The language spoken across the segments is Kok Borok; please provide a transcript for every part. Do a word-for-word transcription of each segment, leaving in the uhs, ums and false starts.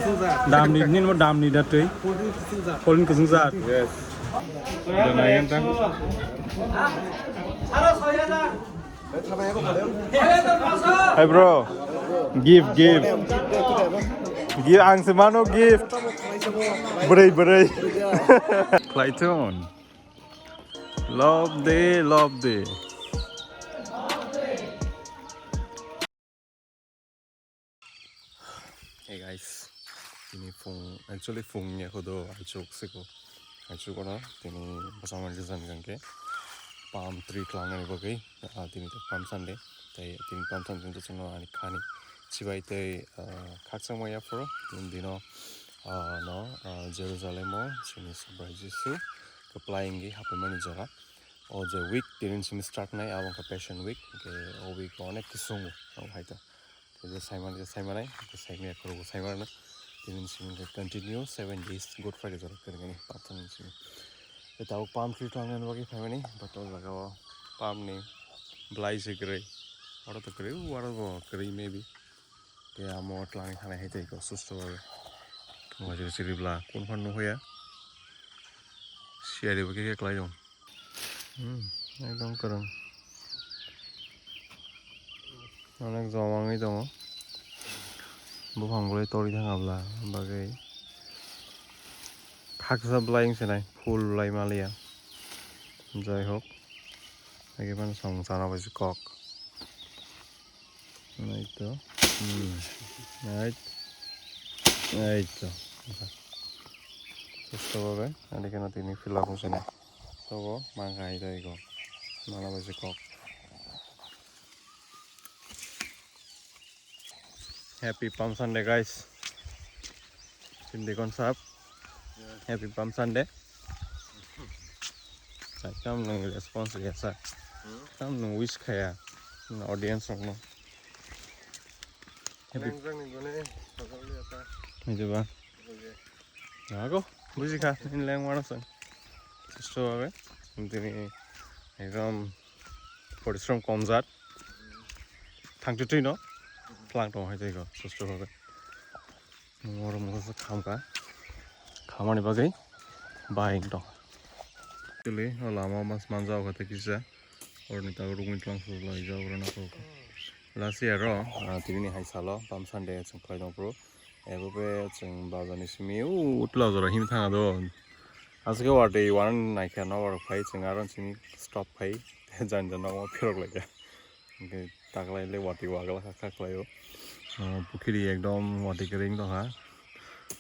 Damni, nini mo damni da twi. Polin kwsung jat. Yes. Hey bro, gift, gift. Gift, ang se mano gift. Bwrwi, bwrwi. Clayton. Love day, love day. Hey guys, tini phung, actually phung ya kho do, aichuk siko. Aichuk ono tini bwsang manjak jani jang khe palm tree tlangnani bagwi, ah, tini to Palm Sunday, tei tini Palm Sunday to chwngno ani khani chibai tei, ah, khakchangma yaphuru tini dino, ah, no, ah, Jerusalem o chini Subrai Jisu kwplai wngwi hapaimani jora. O je week tini simi start nai, abo wngkha Passion Week, hwnkhe o week o onek khe chwngo, abo hai to. Khe je saiman, je saimanai, khe saimanya khorokbo saimanai. Tini simi khe continue seven days Good Friday jora kwrwngani, pathorni simi. Khe tabuk palm tree tlangnani bagwi phaimani, but o jaga o palm ni blai se kwrwi. Oro to kwrwi, oro bo kwrwi maybe. Khe amo twlangwi thanai hai tei kok susto bai. Wajak chiribla kun phan nukhuya. Siyari bo khe khe kwlai dong. Hmm, ekdom kwrwng. Onek joma wngwi tongo. Buphang bolai tori thang abla bagwi. Khaksa blai wngse nai, full blai maliya. Jai hok. Agi phano samung chana bai se kok. Naito. Hmm. Nait. Naito. Susto babe. Adi kena tini fill up wngse nai. Tobo mangkha hai jai go. Mana bai se kok. Happy Palm Sunday, guys. Sindikon sahab. Happy Palm Sunday. Sa kam nang response ya sa. Hmm? Kam nang wish khaya. Na audience rok no. Happy. Leng jang ni gune, sakal ya ta. Itu ba. Oke. Ako, buji kha, in leng wana sang. Susto babe. Tini ekdom porishrom kom jat. Thang tu tui no. Tlang tong hai tei ko, susto babe. Moro moro se kham kha. Khamani bagwi bai tong. Tuli, o lama mas manja o kata kisa. Oroni tago rukni tlang su lai ja oro na ko. Last year ro, ah, tini ni hai salo, Palm Sunday chwng khlai tong pro. Ebo be chwng bazar ni simi u utla jora him thanga do. Aswk watwi wan naikha no warok phai chwng aro simi stop phai jan jan no phirok lai kha. Hwnkhe taklai le watwi wagla kha kha khlai o. Ah, pukhiri ekdom watwi kwrwi wng tong kha.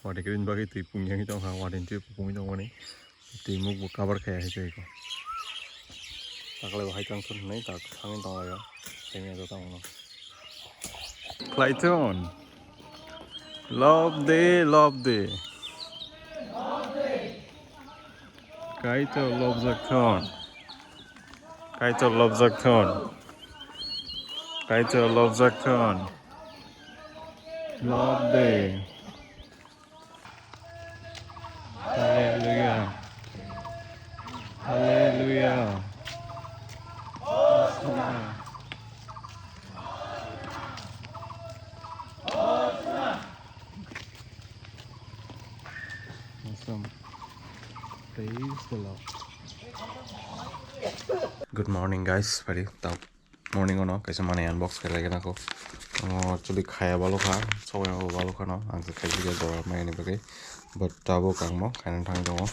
Watwi kwrwi ni bagwi twi pungya wng tong kha, watwi ni twi pungwi tong mani. Twi muk bo cover khaya hai twi ko. Taklai bo hai tang thun hwnwi tak thangwi tong lai o. Tengya do tang no. Clayton. Love day, love day. Kaitor lobjak thon. Kaitor lobjak thon. Kaitor lobjak thon. Love day. Hallelujah. Hallelujah. Awesome. Praise the Lord. Good morning, guys. Pari tau. Morning ono kaisa manwi unbox khe lai gana kho. Omo actually khaya balo kha, sobai o balo kha no. Ang se khaisi khe jora maya ni bagwi. But tabuk ang mo khaina thang tongo.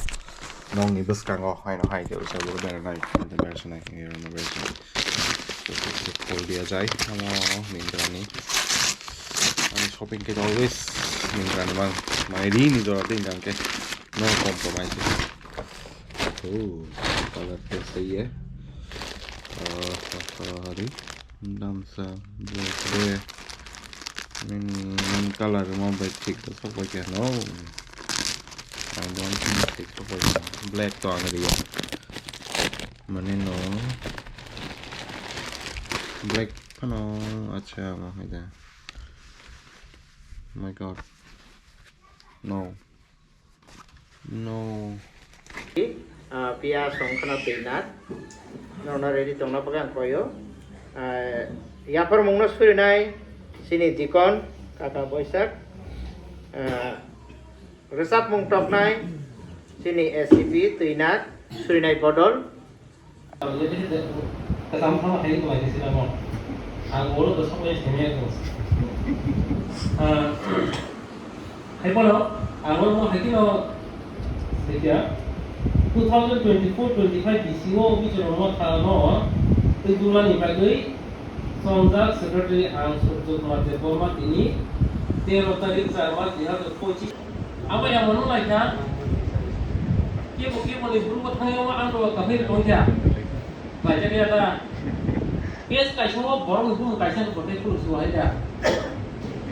Nokni bwskango haino hai khe usa bo bera nai, bersa nai, bersa nai. Call dia jai, omo Myntra ni. Ani shopping khe always Myntra ni mang, manwi ri ni jora tei hwnkhe no compromise. Oh, color test ye. Ah, ah, ah, hari. Damsa, black, red. Min, min color mo bai thik da sok bai khe no. I don't think thik sok bai khe. Black to ang riya. Mane no. Black phano acha mo hai da. My God. No. No. Ah, piyaj song khana twi nat. Nono ready tongna bagwi ang koyo. Ah, yaphar mungno surinai sini dikon, kaka Boisak. Ah, Rwchapmung toknai chini S C P Twinath Surinai Bodol. Ang oro to sok lai sini aku. Ah, hai bono, ang oro hai kino sekia two thousand twenty-four twenty-five B C O bichoro mo thano tei dulani bagwi songjak secretary ang Surjo Kumar Debbarma tini tero tarik char mas dui hazar pochis. Abo yang mano lai kha. Kebo kebo ni buru ko thangyo ang ro ka phai tong kha. Lai kha ya da. Page kaisa o borok ni bumung kaisa ni kote phuru su hai da.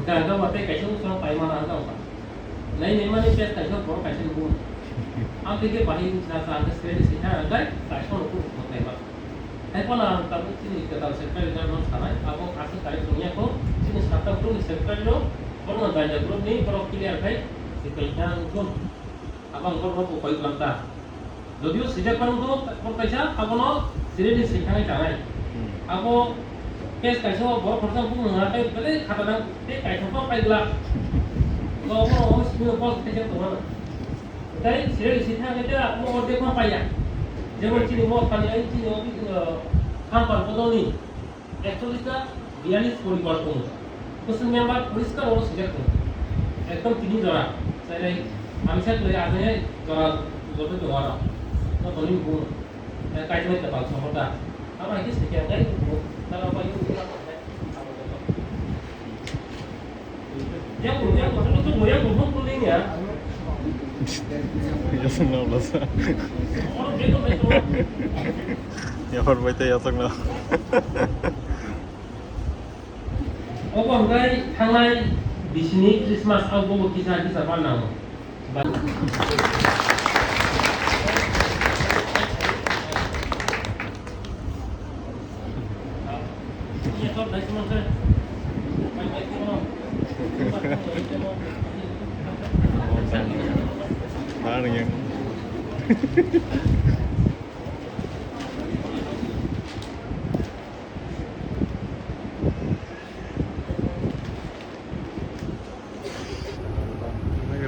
Ga ga mate kaisa o sa pai mana ang ga. Lai nei mani page kaisa borok kaisa ni bumung. Ang tike bahai na sa ang screen si ha dai kaisa o phuru ko tai ma. Hai phano ang tabuk chini kwtal secretary no sanai, abo aswk tarik wngya kho, chini sakta group ni secretary rok, bono janja group ni borok clear khai, sikal kha wngkha. Abo ang borok no buphai gwnang ta. Jodio sijak phano wngkha, borok kaisa abono siri ni swi thangai tangai. Hmm. Abo case kaisa o borok khoroksa bumung ha tei belai khata nang tei kaisa phano pai glak. Abo borok o simi o bol khaijak tongmano. Tei siri ni swi thangai tei abo ordek phano paiya. Jemon chini mo thani ai chini office, uh, Hampar bodolni ekchollish ta biyallish poribar tongo. Kusung member poriskar o swijak tongo. Ekdom tini jora. Sai nai amsa kwlai ajai jora joto tongo aro. No toni bu. Kaitmai ta bang sohor da. Abo hai khe swijak nai bu. Tara pai. Yasung na blasa. Yahor bai tei yasung na. Obo hwnkhe thangnai bisini Christmas o bobo kisa kisa ban nango.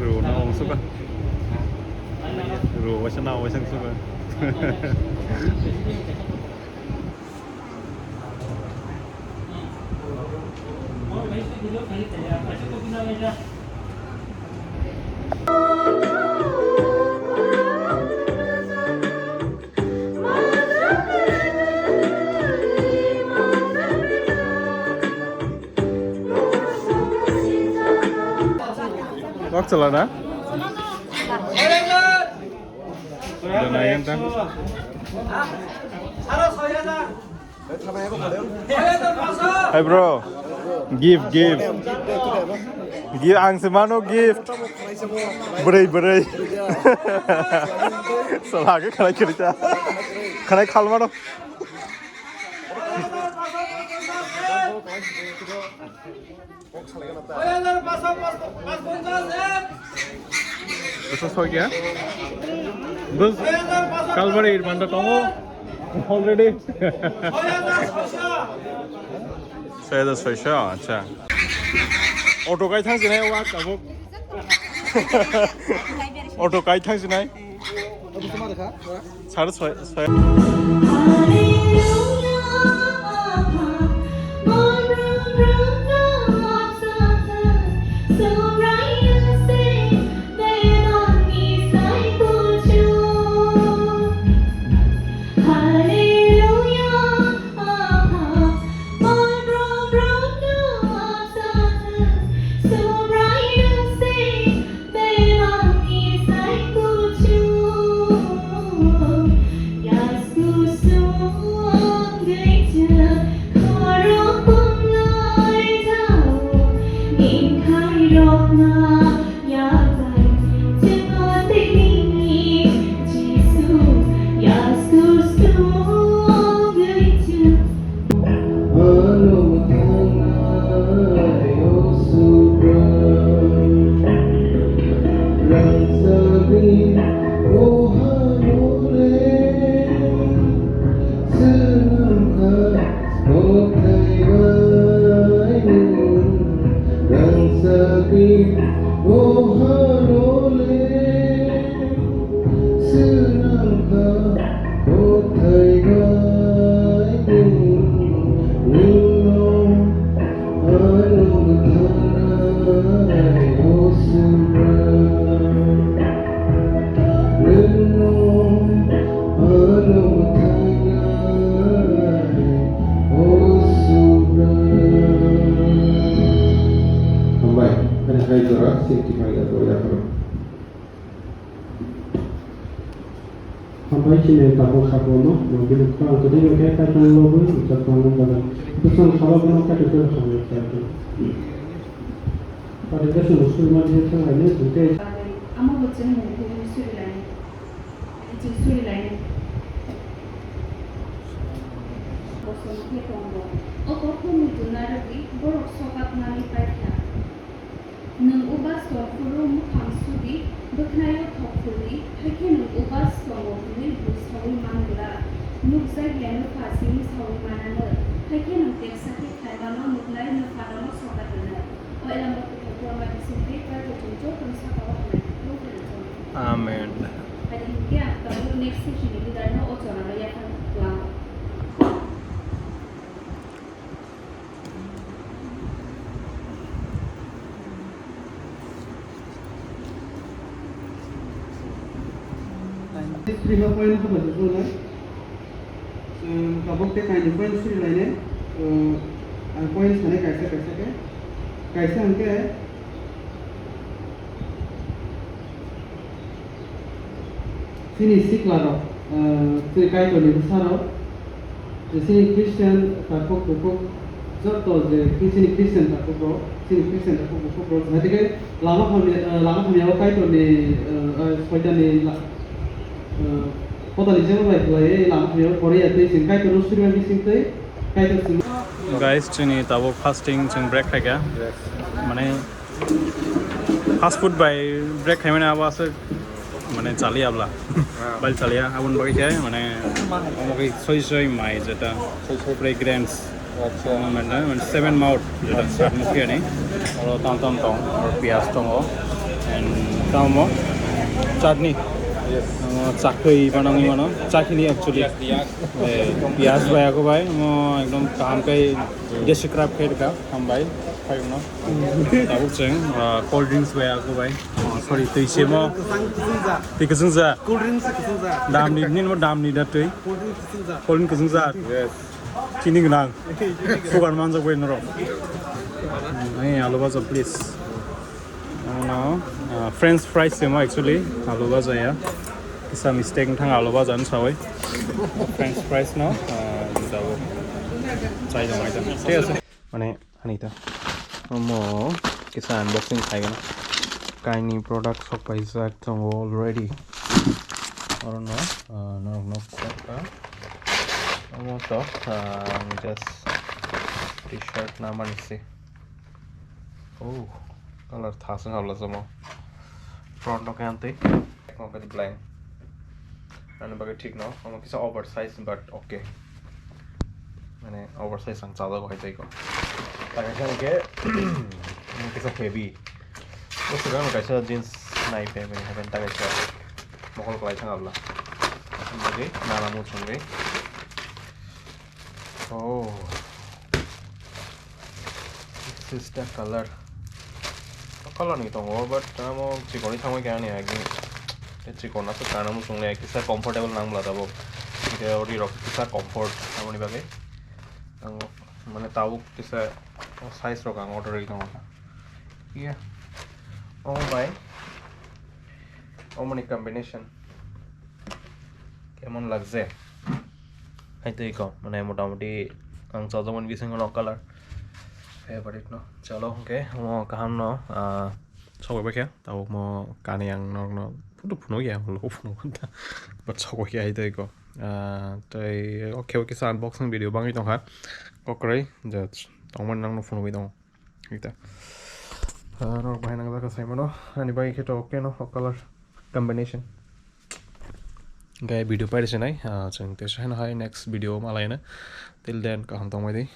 Ro na ong suka. Ro waisa na waisa suka. Wak chala na? Dona yang tang. Hi bro. Gift, gift. Gift ang se mano gift. Bwrwi, bwrwi. Sala ke khanai khircha. Khanai khal mano. Bwsa soi kya? Bus Kalbari manda tongo already. Soi hajar soisho, acha. Auto kai thang sinai wa tabuk. Auto kai thang sinai. Sare soi, soi. Hambai chini tabuk sakono, mobile khorang kwrwi khe kaitor logo, ujak tangma bagwi. Bwswng salo bono kaitor khe hambai kaitor. Pati khe chwng suri mani khe thanglaini, hwnkhe. Amo bo chwng mung kubui suri lainai. Chwng suri lainai. Kosom khe tongo. O koktwmwi duna rwgwi borok sokakmani paikha. Nwng ubas tong phuru mwkhang sudi, bwkhnaio thok phurdi, hakhe nwng ubas tongo hwnwi bui saui man glak. Nukjak ya nukha simi saui mananw, hakhe nwng teksa khe khlaimano nuknai nokharono sokat rwnai. O Elambra kwthar Borma bisingtwi Kaitor chwng jotono sakao hambai khe khulum khe rwchapdi. Amen. Adi hinkhe ang tabuk next session ni leader no o jorano yaphang tlango. History no point habai se phunai. Chwng tabuk tei kainwi point suri lainai. Ang point sanai kaisa kaisa khe. Kaisa hwnkhe chini sikla rok, chini Kaitor ni bwsa rok, chini Christian takhuk bukhuk joto je chini Christian takhuk rok, chini Christian takhuk bukhuk rok, jahati khe lama hamya, lama hamya o Kaitor ni, Soitan ni la-, Kotali jemon bai khlaiwi lama hamya o poriya tei chwng Kaitorno suriman bising tei Kaitor chwng. Guys, chini tabuk fasting chwng break khaikha. Mane fast food bai break khaimani abo aswk mane chaliya bla. Bal chaliya aboni bagwi khe mane omo khe soi soi mai jeta fragrance. Acha. Mane, mane seven mouth, jeta chutney phiyani. Oro tam tam tong, oro piyaj tongo. And tamo chutney. Yes. Omo chakri banangwi mano. Chakini actually. Piyaj bai ako bai, omo ekdom kaham khe desi crab khe ka, hambai, khai uno. Tabuk chwng, ah, cold drinks bai ako bai. Oh, sorry, twi semo. Twi kwchwng ja. Cold drinks kwchwng ja. Dam ni, nini mo dam ni da twi. Cold drinks kwchwng ja. Cold drinks kwchwng ja. Yes. Chini gwnang. Sugar manjak bai norok. Ai, alu baja, please. Ano, ah, French fries semo actually, alu baja ya. Kisa mistake thang alu baja ni sawi. French fries no, ah, jabo. Chai jabo, thik ase. Mane, ani ta. Omo kisa unboxing khai gana. Kaini product sok paijak tongo already. Oro no, ah, norok no khokha. Omo to, ah, just t-shirt na mani se. Oh, color thasung habla jamo. Front no khe amtwi. Back no khe blank. Ani bagwi thik no, omo kisa oversize but okay. Mane oversize ang chajago hai tei ko. Tang khe, omo kisa heavy. O swkang kaisa jeans nai pant, pant, pant ta kaisa mokol kwlai thang abla. Bagwi nana muchungwi. Oh. This is the color. O color ni tongo, but amo chikon ni thangwi khe ani agi. Tei chikon aswk kana muchung le kisa comfortable nang bla tabuk. Hingke ori rok kisa comfort aboni bagwi. Ang mane tabuk kisa o size rok ang order ri tongo. Iya. Omo bai. Omoni combination. Kemon lagse? Hai tei ko, mane motamoti ang chajakmani bisingo no color favorite no. Chalo, hwnkhe omo kaham no, ah, sokoi bai khe, tabuk mo kani ang norokno photo phunuk ya, ulo phunuk ta. But sokoi khe hai tei ko. Ah, tei okay, okay, sa unboxing video bangwi tongkha. Kokroi, just tongmani nangno phunugwi tongo. Ita. Ah, norok bahai nangjak kha saimano. Ani bagwi khe to okay no, o color combination. Hingke video paide sinai, ah, chwng teisa haino hai next video malaina. Till then, kaham tongbai di.